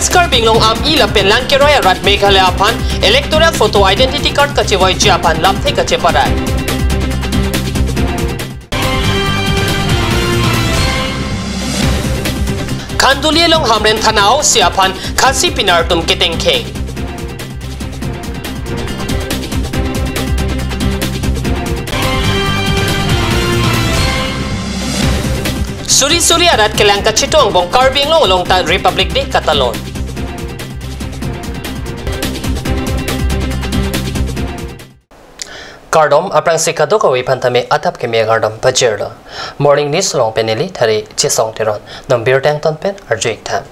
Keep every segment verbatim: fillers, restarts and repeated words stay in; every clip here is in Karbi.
Karbi Anglong Ami lapen Langkeroi arat Meghalaya aphan electoral photo identity card kachevoiji aphan lamthe kacheparai. Khanduli along Hamren Thana O C aphan Khasi pinar atum ketengkheng. Suri suri arat kelang kacheto angbong Karbi Anglong along ta Republic Day katalon. Kardom, aphrangsi kadokave aphan tame adap keme kardom pajirlo. Morning News along pen neli Thari Chesong Teron. Non birta angton pen arju-ik tha.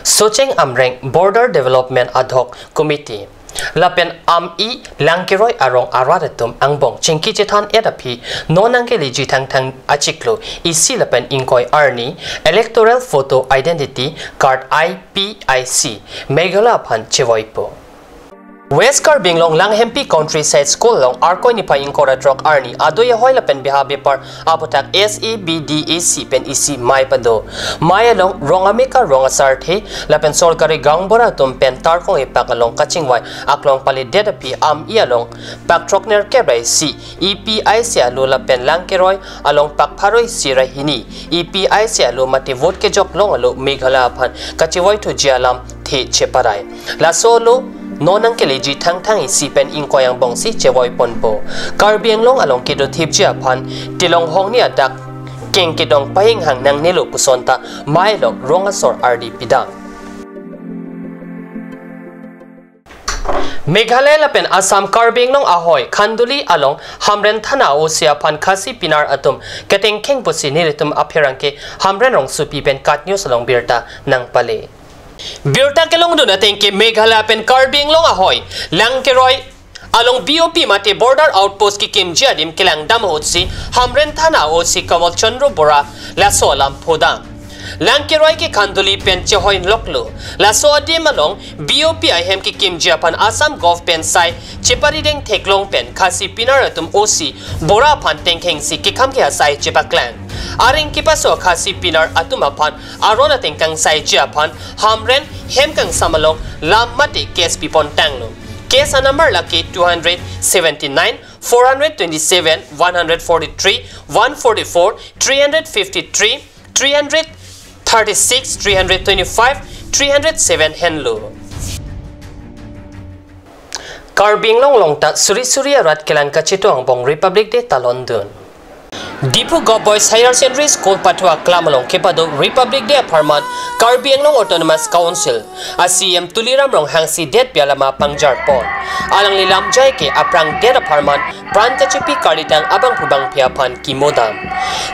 Socheng Amreng Border Development Ad Hoc Committee lapen Ami Langkeroi arong arat atum angbong chingki chethan-et aphi non nangkeleji Thangthang achiklo isi lapen ingkoi arni electoral photo identity card I P I C Meghalaya aphan chevoipo. West Karbi Anglong Langhempi Countryside School along Arkoi niphai ingkoi ra throk arni adoi ahoi lapen beha bepar aputhak S A B D A C pen isi mei pado. Mei along rong ameka, rong asarthe lapen sorkari gaonbura atum pen tarkong epak along kachingvai aklong palidet aphi Ami along pak throknerkep ra isi E P I C alo lapen Langkeroi along pak pharo isi ra hini E P I C alo mate vote kejok long alo Meghalaya aphan kachevoithuji alamthe cheparai. Laso alo non nangkeleji Thangthang isi pen ingkoi angbongsi chevoiponpo. Karbi Anglong along kedothipji aphan Tilong Hongni adak keng kedong pahinghang nangnelo puson ta mei along rong asor ardi pidam. Meghalaya lapen Assam Karbi Anglong ahoi Khanduli along Hamren Thana O C aphan Khasi pinar atum ketengkheng pusi nelitum apherangke Hamren Rongsopi pen KAT News along birta nangpale. Birta kelongdun ateng ke Meghalaya pen Karbi Anglong ahoi Langkeroi along B O P mate border outpost kekimji adim kelangdam ahutsi Hamren Thana O C Kamal Chandra Bora laso alam phodam. Langkeroi ke Khanduli pen chehoi loklo. Laso adim along B O P ahem kekimji aphan Assam Gov pen sai cheparideng theklong pen Khasi pinar atum O C Bora aphan tengkhengsi kekham ke asai chepaklang. Areng kepaso Khasi pinar atum aphan aron ateng kangsaiji aphan Hamren hem kangsam along lam mate case pipontanglo. Case anumber lake two hundred seventy-nine, four hundred twenty-seven, one hundred forty-three, one forty-four, three hundred fifty-three, three hundred thirty-six, three hundred twenty-five, three hundred seven henlo. Karbi Anglong along ta suri suri arat kelang kacheto angbong Republic Day talondun. Diphu Govt Boys Higher Secondary School pathu aklam along kepado Republic Day apharman Karbi Anglong Autonomous Council a C E M Tuliram Ronghang si det bialama pangjarpon. Alangli lamjai ke aphrang det apharman pran kachepi karlitang abangphu bangphi aphan kimodam.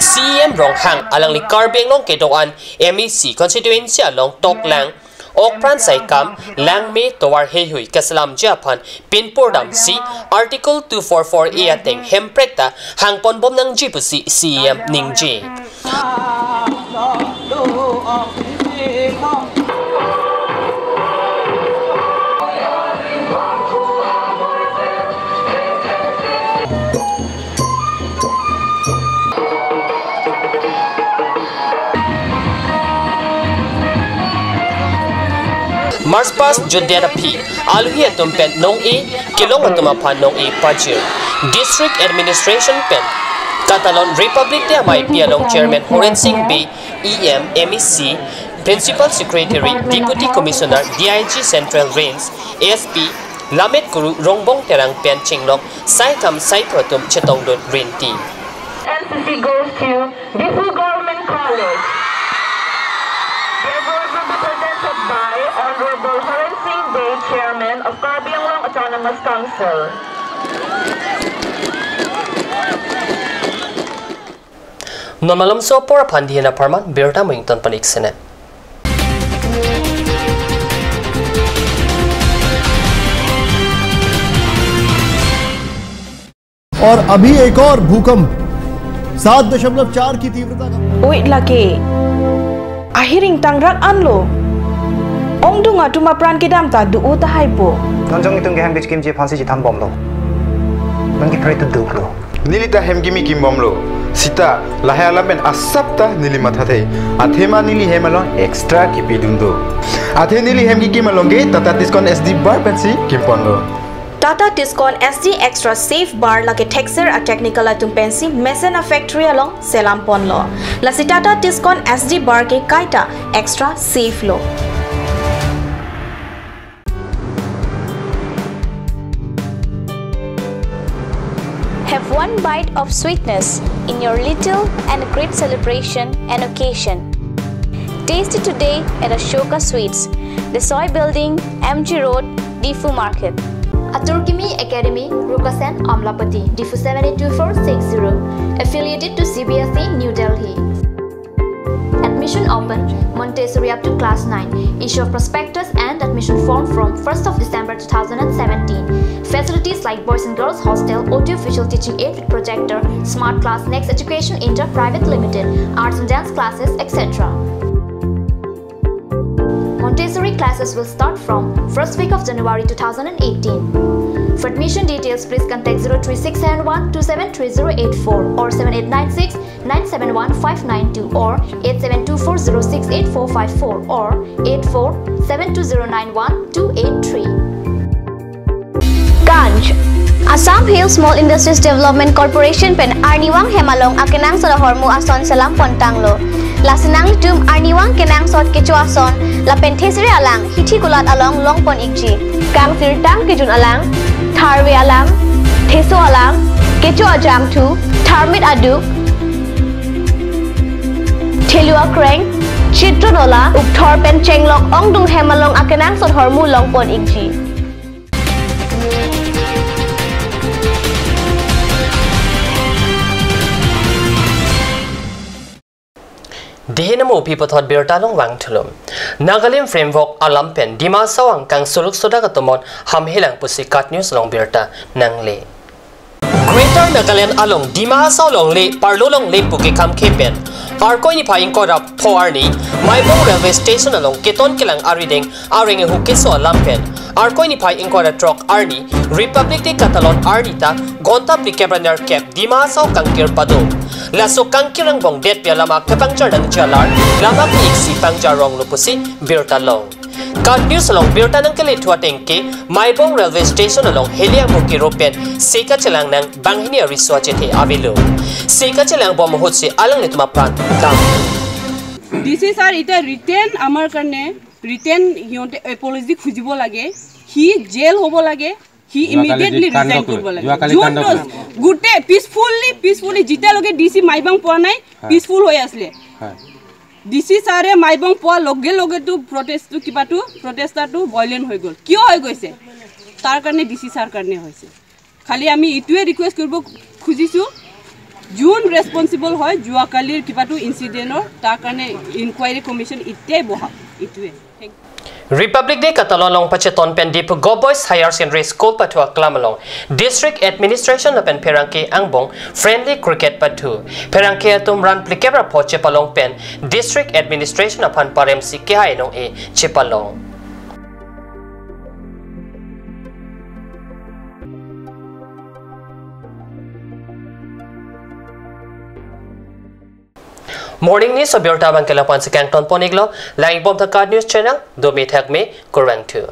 C E M Ronghang alangli Karbi Anglong kedo-an M A C constituency along toklang, ok pran saikam, langme tovar heihui kaselamji aphan pinpurdamsi Article two four four A ateng hemprek ta hangponbom nangji pusi C E M ningje. March past jutdet aphi, alohi atum pen nong-e kelong atum aphan nong-e pajir. District Administration pen katalon Republic Day amei pi along Chairman Horen Sing Bey, E M, M A C, Principal Secretary, Deputy Commissioner, D I G Central Range, S P, Lammet Kuru Rongbong Terang pen chinglok saikam saiphu atum chetongdun rinti. N C C goes to Diphu Government College. The award will be presented by Honorable Horen Sing Bey, Chairman of Karbi Anglong Autonomous Council. Non malomso apor aphan dihen apharman birta mo ington panik sene. और अभी एक और भूकंप सात दशमलव चार की तीव्रता का। Oi lake. Ahiring tangrak anlo. Ongdung atum apran kedam ta do-o tahai po. Non jong itum kehang kechikimji aphansi chethanbomlo. Non kepre tu duklo. Neli ta hem kimi kimbomlo. Sita, lahai alam pen asap ta neli mathathe. Athema neli hem along extra kipidun do. Athe neli hem kikim along ke Tata Tiscon S D bar pensi kimponlo. Tata Tiscon S D Extra Safe Bar lake thekser a-technical atum pensi mesen a-factory along selam ponlo. Lasi Tata Tiscon S D bar ke kaita extra safe lo. Have one bite of sweetness in your little and great celebration and occasion. Taste it today at Ashoka Sweets, Desoi Building, M G Road, Diphu Market. Atur Kimi Academy, Rukasen, Amlapatty, Diphu seven eight two four six zero. Affiliated to C B S E, New Delhi. Admission open, Montessori up to class nine. Issue of prospectus and admission form from first of December two thousand and seventeen. Facilities like boys and girls hostel, audio visual teaching aid with projector, smart class, Next Education India Private Limited, arts and dance classes, et cetera. Montessori classes will start from first week of January two thousand and eighteen. For admission details, please contact zero three six seven one two seven three zero eight four or seven eight nine six nine seven one five nine two or eight seven two four zero six eight four five four or eight four seven two zero nine one two eight three. Ganj. Assam Hill Small Industries Development Corporation pen arnivang hem along akenangsot ahormu ason selam pontanglo. Lasi nanglitum arnivang kenangsot kecho ason lapen thesere alang hithi kulat along longpon ikji. Kangsirtang kejun alang, tharve alang, theso alang, kecho ajangthu, tharmit aduk, thelu akreng, chitron ola, ukthor pen chenglok ongdung hem along akenangsot ahormu longpon ikji. Dehin amo pi puthot birta along vangthulo. Nagalim Framework alam pen Dima Hasao angkang suluk sodak atum aphan hamhelang pusi KAT News along birta nangle. Greater Nagaland along Dima Hasao longle, Parlo longle pu kekhamkhe pen Arkoi niphai ingkoi ra pho arni Maibong Railway Station along keton kelang arideng areng ehu keso alam pen Arkoi niphai ingkoi ra throk arni Republic Day katalon arni ta ghonta phlikep ra nerkep Dima Hasao kangkir pado. Laso kangkir angbong detpi alam akepangjar nangji alar lam ake iksi pangjar ronglo pusi birta long. KAT News along birta nangkele thu ateng ke Maibong Railway Station along Heli Amur kiro pen se kachelang nang banghini ariso achethe avelo. Se kachelang bom ahut si alanglitum apran dam. D C sir, এতিয়া ৰিটেন আমাৰ কাৰণে, ৰিটেন সিহঁতে এপলজি খুজিব লাগে, C jail হ'ব লাগে, সি যোৱাকালি ইমিডিয়েটলি যি কাণ্ডক ৰিজাইন লৈ, কৰিব লাগে। যোৱাকালি যোনটো কাণ্ডক লৈ। গোটেই পিচফুলি, পিচফুলি যেতিয়ালৈকে ডি চি মাইবাং পোৱা নাই, হয়। পিচফুল হৈ আছিলে। হয়। ডি চি ছাৰে মাইবাং পোৱাৰ লগে লগেতো প্ৰটেষ্টটো, কিবাটো, প্ৰটেষ্টাৰটো ভায়লেণ্ট হৈ গ'ল। কিয় হৈ গৈছে? তাৰ কাৰণে ডি চি ছাৰ কাৰণে হৈছে। খালি আমি এইটোৱে ৰিকুৱেষ্ট কৰিব খুজিছোঁ, যোন ৰেছপনচিবল হয় যোৱাকালিৰ কিবাটো ইনচিডেণ্টৰ, তাৰ কাৰণে ইনকুৱাৰী কমিশ্যন এতিয়াই বহাওক, এইটোৱে। Thank you. Republic Day katalon along pacheton pen Diphu Govt Boys Higher Secondary School pathu aklam along District Administration lapen pherangke angbong friendly cricket pathu. Pherangke atum ran phlikep ra pho chepalong pen District Administration aphan paremsi kehai nong-e chepalong. Morning News abirta abang ke lapu-an si kangton pon iklo, lang-ik bom tha KAT News channel, domi thakme, kurvangthu.